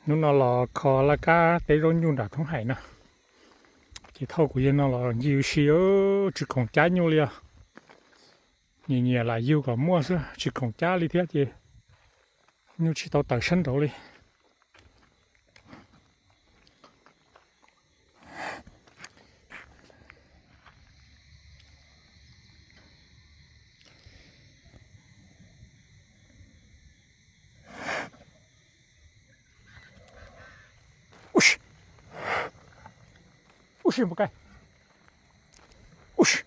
Hnub no los kho laj kab teb zaub nyuj nram thoob hais no, ces thauj kuv yawg no los ncig ua si, tsis khoom cab nyuj li os. Nyiam nyiam lam yug kom muaj xwb, tsis khoom cab li thiab ces nyuj tsis tau tawm sab nraud li. Ua si, ua si npaum cas. Ua si.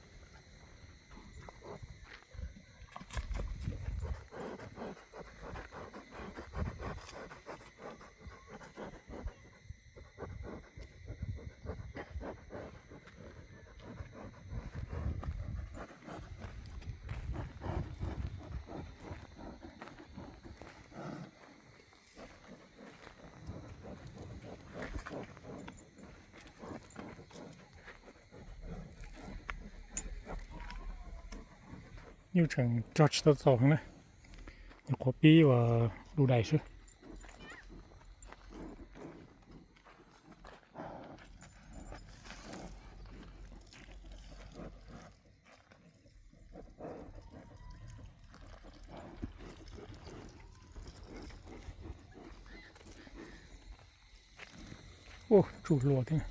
Nyuj tseem rog tsis tau txaus heev na, nyuam qhuav pib ua du dais xwb. Ua tsuj hlua thiab.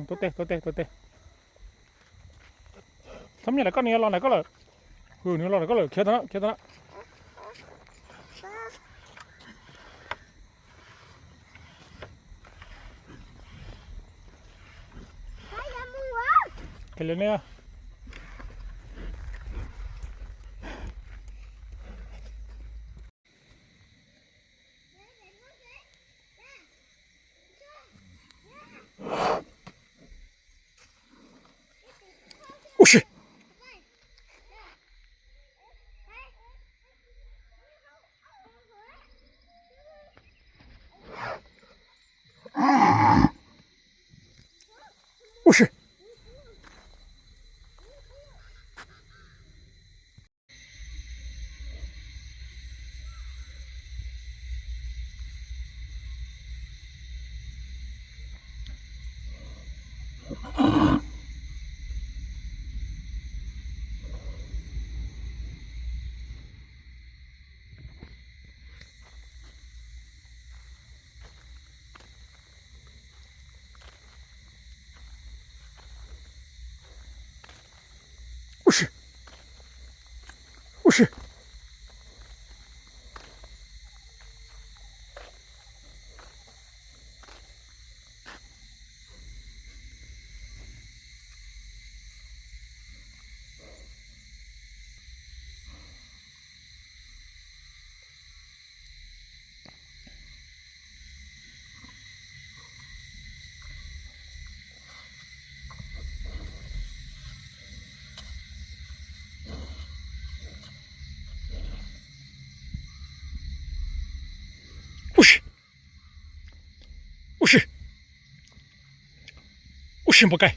Tuaj teg, tuaj teg, tuaj teg. Txhob nyiam lawm, koj nws yuav los ntawm koj lawm. Nws los ntawm koj lawm, khiav tau na, khiav tau na. Khiav li ne. Ua si. Ua si. Ua si. Ua si. Ua si. Ua si. Ua si npaum cas.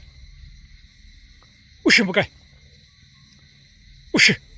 Ua si npaum cas. Ua si.